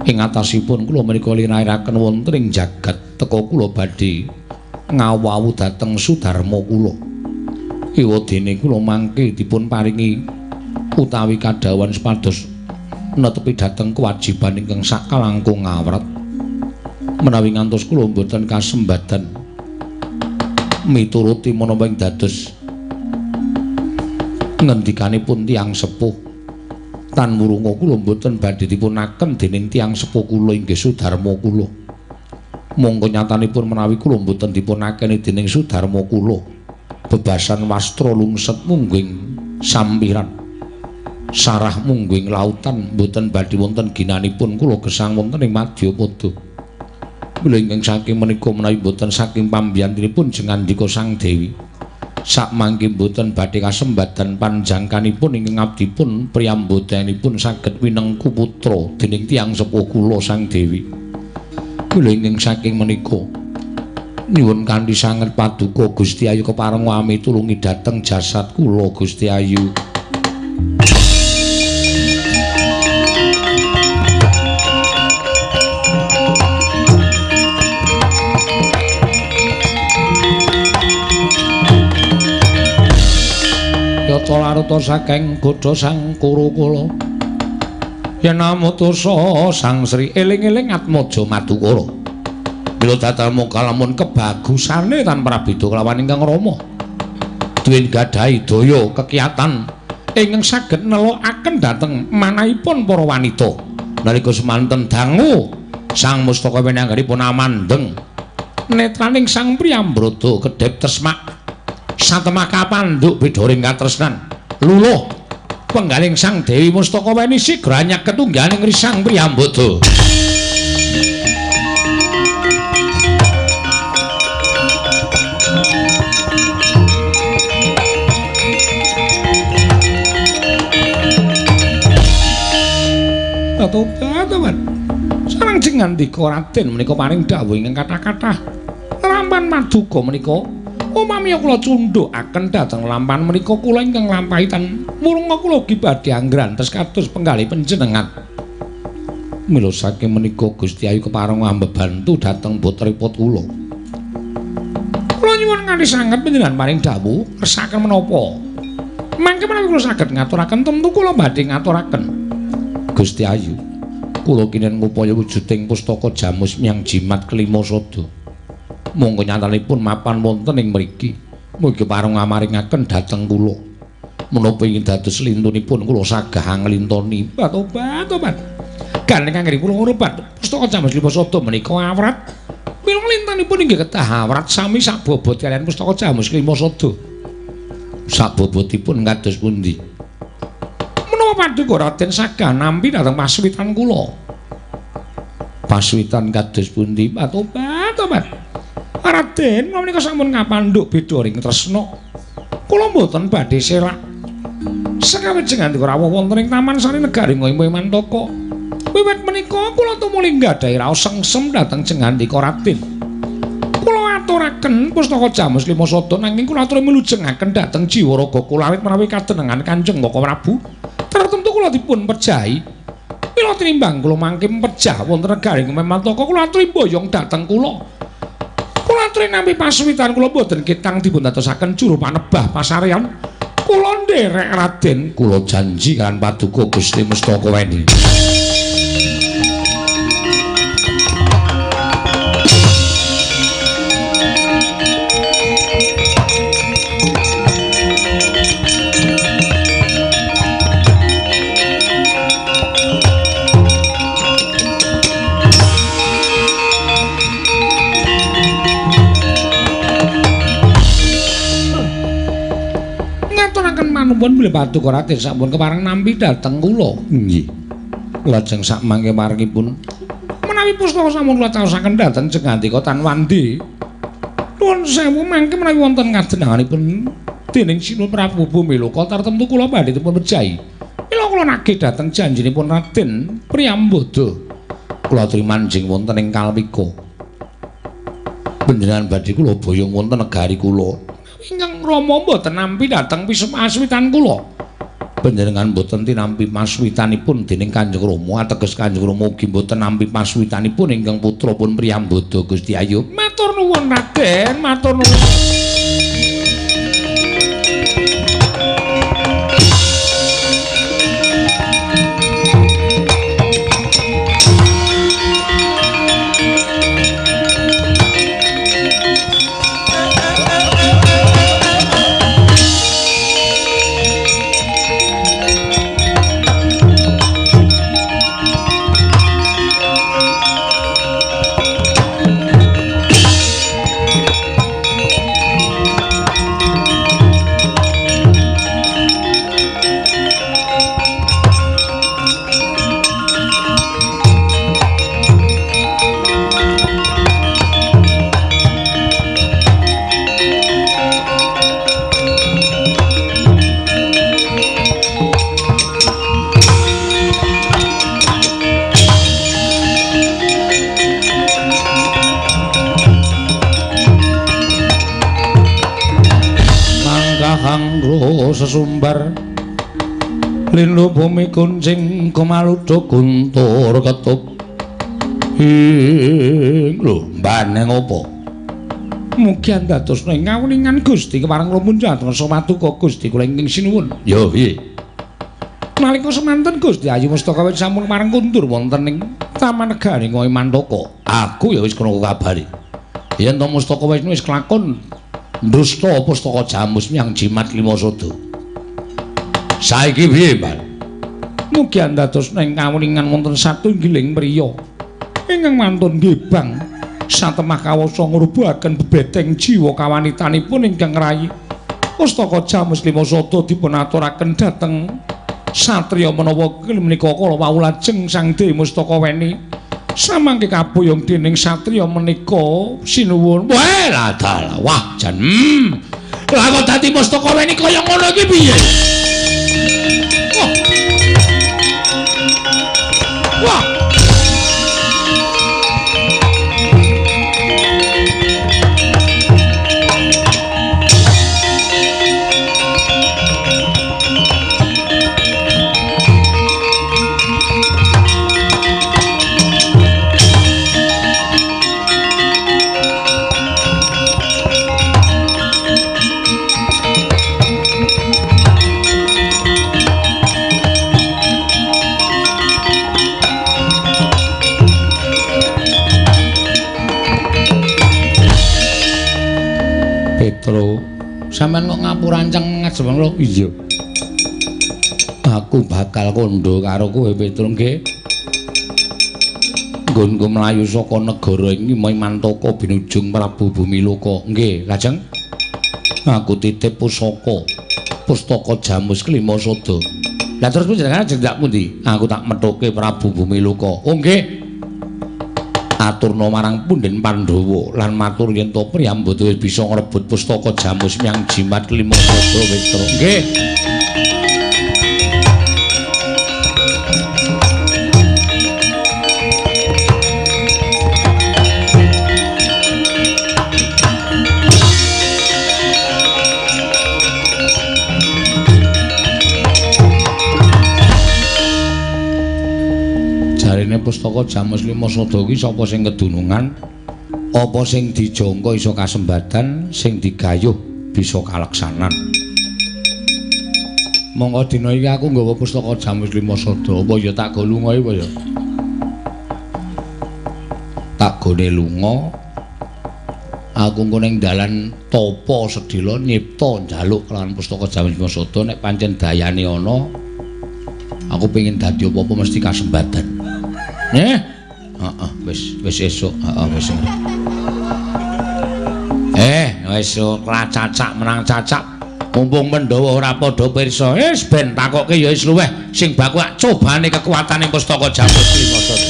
Ing atasipun kula menika linariraken wonten ing jagat teka kula badhe ngawawu dhateng Sudarma kula. Ewadene kula mangke dipun paringi utawi kadhawuhan supados netepi dhateng kewajiban ingkang sakalangkung awrat. Menawi ngantos kula mboten kasembadan mituruti menapa ing dados ngendikanipun tiyang sepuh tan wurunga kula mboten badhe dipunaken dening tiyang sepuh kula inggih Sudarma kula. Mongko nyatanipun menawi kula mboten dipunakeni dening Sudarma kula, bebasan wastra lungset mungguing sampiran sarah mungguing lautan mboten badhe wonten ginanipun kula gesang wonten ing Madyapada. Mila ingkang saking menika menawi mboten saking pambiyantunipun jengandika Sang Dewi sakmangke mboten badhe kasembadan panjangkanipun ingkang abdipun priyambodanipun saged winengku putra dening tiyang sepuh kula Sang Dewi. Mila ingkang saking menika nyuwun kanthi sanget paduka Gusti Ayu kepareng wami tulungi dhateng jasad kula Gusti Ayu. Laruta laruta saking godha sang Kurukula. Yen amutusa Sang Sri eling-eling Atmaja Madukara. Mila datal muka lamun kebagusane tan prabeda kelawan ingkang Rama. Duwe gadhahi daya kekiyatan ingkang saged nelokaken dhateng manahipun para wanita. Nalika semanten dangu Sang Mustaka Weni anggenipun amandheng netraning Sang Priyambroda kedhep tresmak satemah kapandhuk bidharing katresnan luluh penggaling Sang Dewi Mustaka Weni sigra nyaket tunggaling Sang Priyambada. Tobat-tobat. Sareng jengandika Raden menika paring dawuh ingkang kathah-kathah. Lampan maduka menika umami kula cundhukaken dhateng lampan menika kula ingkang nglampahi tan murunga kula ugi badhe anggrantes kados penggalih panjenengan. Mila saking menika Gusti Ayu kepareng ambebantu dhateng putripun kula. Kula nyuwun nganti sanget panjenengan paring dawuh kersakaken menapa. Mangke menawi kula saged ngaturaken tentu kula badhe ngaturaken. Gusti Ayu, kula kinen ngupaya wujuding pustaka jamus miang jimat kelima sada. Monggo nyatanipun mapan wonten ing mriki. Mugi pareng ngamaringaken dhateng kula. Menapa ingin dados lintunipun kula sagah nglintoni. Tobat-tobat. Gandeng anggenipun ngrubat pustaka jamus lima sada menika awrat. Mila lintanipun inggih kedah awrat sami sabobot kaliyan pustaka jamus lima sada. Sabobotipun kados pundi? Menapa paduka Raden sagah nampi dhateng paswitan kula? Paswitan kados pundi? Tobat-tobat. Raden kula menika sampun kapandhuk bidharing tresna. Kula mboten badhe selak. Sakawit jengandika rawuh wonten ing Taman Sari Negari Ngoymo Mantaka. Wiwit menika kula tumuli nggadahi raos sengsem dhateng jengandika Raden. Kula aturaken pustaka jamus lima sada nanging kula aturi milujengaken dhateng jiwa raga kula awit menawi kadenengan Kanjeng Kaka Prabu. Tertentu kula dipun pejahi. Mila tinimbang kula mangke pejah wonten negari Mantaka kula aturi mboyong dhateng kula. Kula aturi nampi paswitan kula mboten ketang dipun dadosaken juru panebah pasarean. Kula nderek Raden, kula janji kan paduka Gusti Mustaka Weni. Manuwun bilih paduka Raden sampun kepareng nampi dhateng kula. Nggih. Lajeng sak mangke marangipun menawi pustaka sampun kula caosaken dhateng jengandika tan wandi. Nuwun sewu mangke menawi wonten kadenanganipun dening Sinuwun Prabu Bumiloka tartemtu kula badhe dipun pejahi. Mila kula nagih dhateng janjinipun Raden Priyambada. Kula aturi manjing wonten ing Kalwika. Panjenengan badhe kula boyong wonten negari kula. Ingkang Rama mboten nampi dhateng paswitan kula. Panjenengan mboten tinampi paswitanipun dening Kanjeng Rama, ateges Kanjeng Rama ugi mboten nampi paswitanipun ingkang putra pun Priyambada Gusti Ayu. Matur nuwun Raden, matur nuwun. Sesumbar lindu bumi kuncing kumaluda guntur ketup ing lho mbaneng apa Mugi andadosna ing kawuningan Gusti kepareng kula munjat patuko Gusti kula ingkang sinuwun. Ya piye? Nalika semanten Gusti Ayu Mustaka wis sampun marang kundur wonten ing Taman Negari Mantaka. Aku ya wis krungu kabare. Yen to Mustaka wis kelakon ndusta pustaka Jamus miyang Jimat Lima Sada. Saiki piye, Mbak? Mugi andadosna ing kawuningan wonten satunggiling priya ingkang mantun gebang satemah kawasa ngrubuhaken bebeteng jiwa kawanitanipun ingkang ngrayi pustaka Jamus Lima Sada dipun aturaken dhateng satriya menawa menika kala wau lajeng Sang Dewi Mustaka Weni samangke kaboyong dening satriya menika sinuwun. Wah, dalah wah jan. Lah kok dadi Mustaka Weni kaya ngono iki piye? Wah. Wah. Petro, sampean kok ngapurancang ngajeng lho? Iya. Aku bakal kandha karo kowe Petro nggih. Nggonku mlayu saka negara iki Mantaka binujung Prabu Bumiloka. Nggih, lajeng aku titip pusaka. Pustaka Jamus Kelima Sada. Lah terus panjenengan ajeng ndak pundi? Aku tak methuke Prabu Bumiloka. Oh nggih. Aturna marang punden Pandhawa lan matur yen to priyambada wis bisa ngrebut pustaka Jamus miyang Jimat Lima Sada Petro. Nggih. Jarene pustaka Jamus Lima Sada iki sapa sing kedunungan, apa sing dijangka iso kasembadan, sing digayuh bisa kaleksanan. Monggo dina iki aku nggawa pustaka Jamus Lima Sada, apa ya tak go lunga apa ya? Tak gone lunga. Aku engko ning dalan tapa sedhela nyipta njaluk kelawan pustaka Jamus Lima Sada nek pancen dayane ana, aku pengin dadi apa-apa mesti kasembadan. Heeh, wis wis esuk, heeh wis. Wis ora cacak menang cacak. Mumpung Pandhawa ora padha pirsa, wis ben takokke ya wis luweh sing baku cobane kekuatane pustaka Jamus Lima Sada.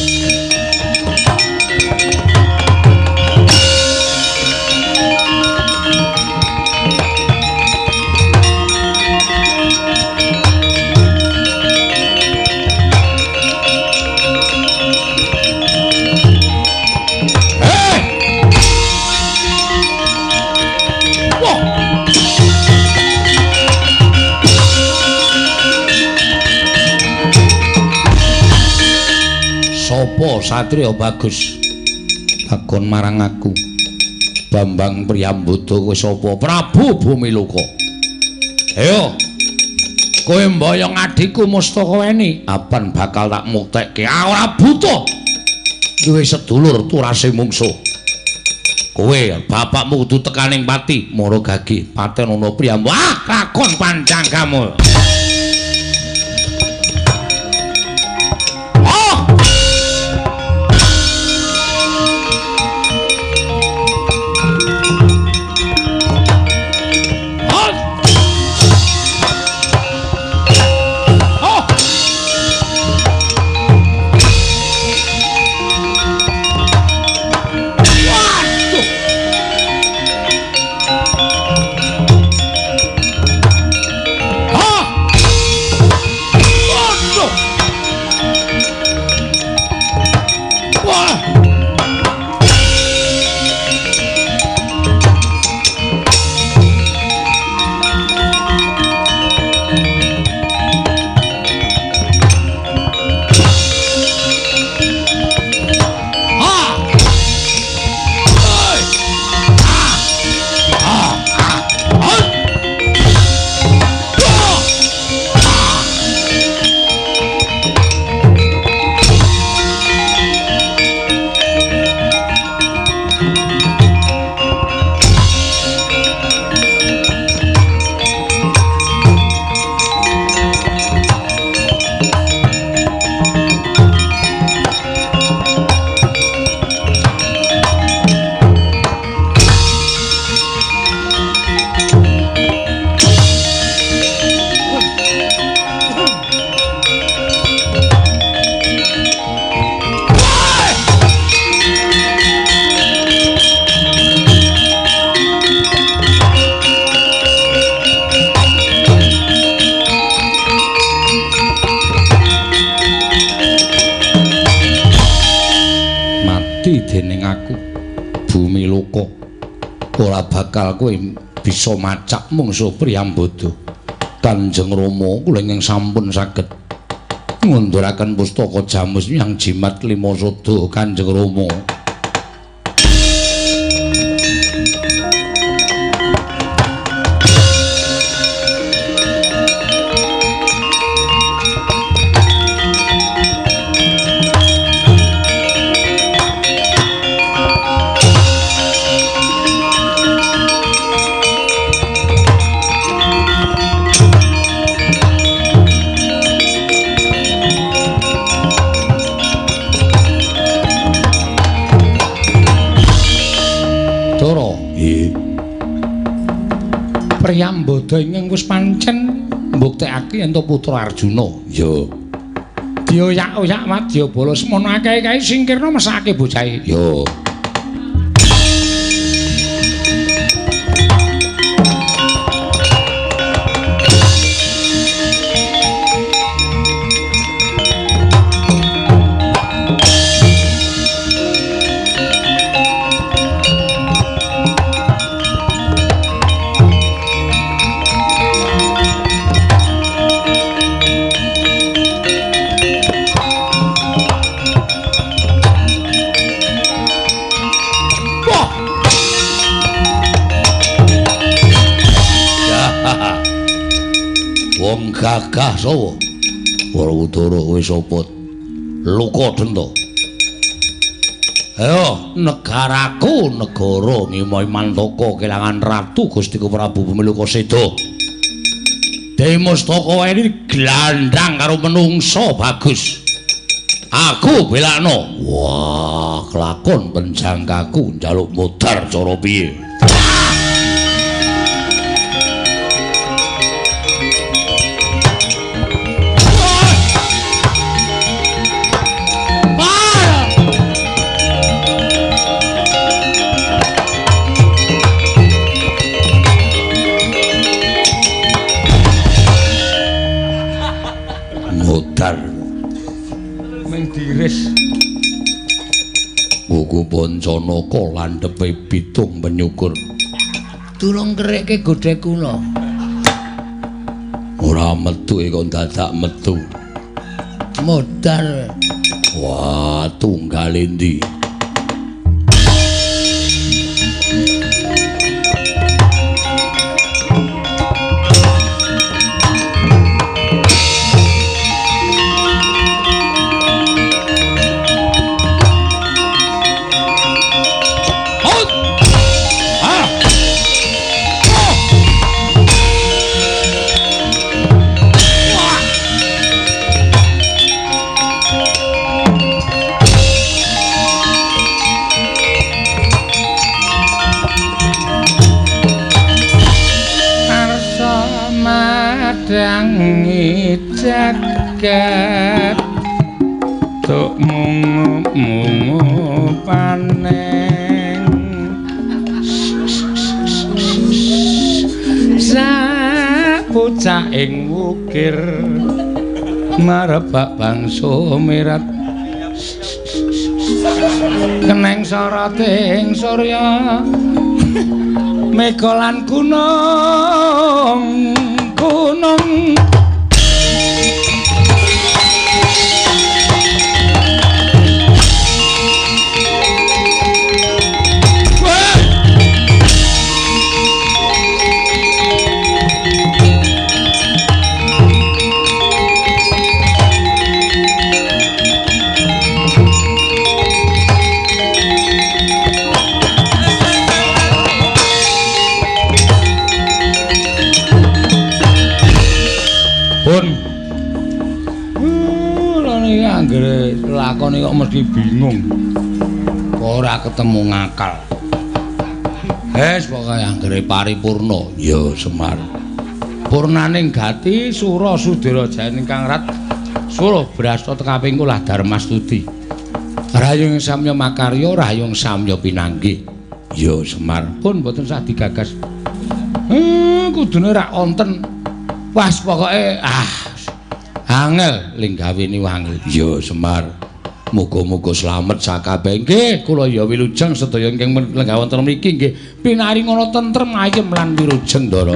Sopo satriya bagus takon marang aku? Bambang Priyambada kowe sapa? Prabu Bumiloka. Ayo kowe mboyong adhiku Mustaka Weni, apan bakal tak muktekke. Ora buta duwe sedulur turase mungsuh. Kowe bapakmu kudu tekaning pati mara gagi patenono Priyambada. Ah, lakon pancangkamu. sakti dening aku. Bumi Loka ora bakal kowe bisa macak mungsuh Priyambada. Kanjeng Rama kula ingkang sampun saged ngunduraken pustaka jamus yang jimat lima sada Kanjeng Rama. Priyambada ingkang wis pancen mbuktekake yen to putra Arjuna. Ya. Dioyak-oyak wadyabala semono akeh kae singkirna mesake bocahe. Ya. Wong gagah sawa Werkudara kowe sapa? Luka denta. Ayo negaraku negara Ngimai Mantaka kelangan Ratu Gustiku Prabu Bumiloka seda. Dewi Mustaka ini glandang karo menungso bagus. Aku belakno. Wah, kelakon penjangkaku njaluk modar cara piye? Buku Pancanaka landhepe pitung penyukur. Tulung kerekke godhek kula. Ora metu kok dadak metu. Modal. Wah, tunggal endi? Jagat tuk mungu-mungu paneng sak bocah ing wukir marebak bangsa mirat keneng soroting surya mega lan gunung gunung. Lakone kok mesti bingung. Ora ketemu ngakal. Wes pokoke anggere paripurna. Ya Semar. Purnaning gati sura sudira jayaning kang rat sura brasta tekaping kula Darmastuti. Rayung samya makarya, rayung samya pinanggih. Ya Semar. Pun mboten sah digagas. Kudune rak wonten. Wes pokoke angel ling gawene angel. Ya Semar. Muga-muga slamet sakabeh. Nggih, kula ya wilujeng sedaya ingkang lenggah wonten mriki nggih pinaringana tentrem ayem lan wilujeng, Ndara.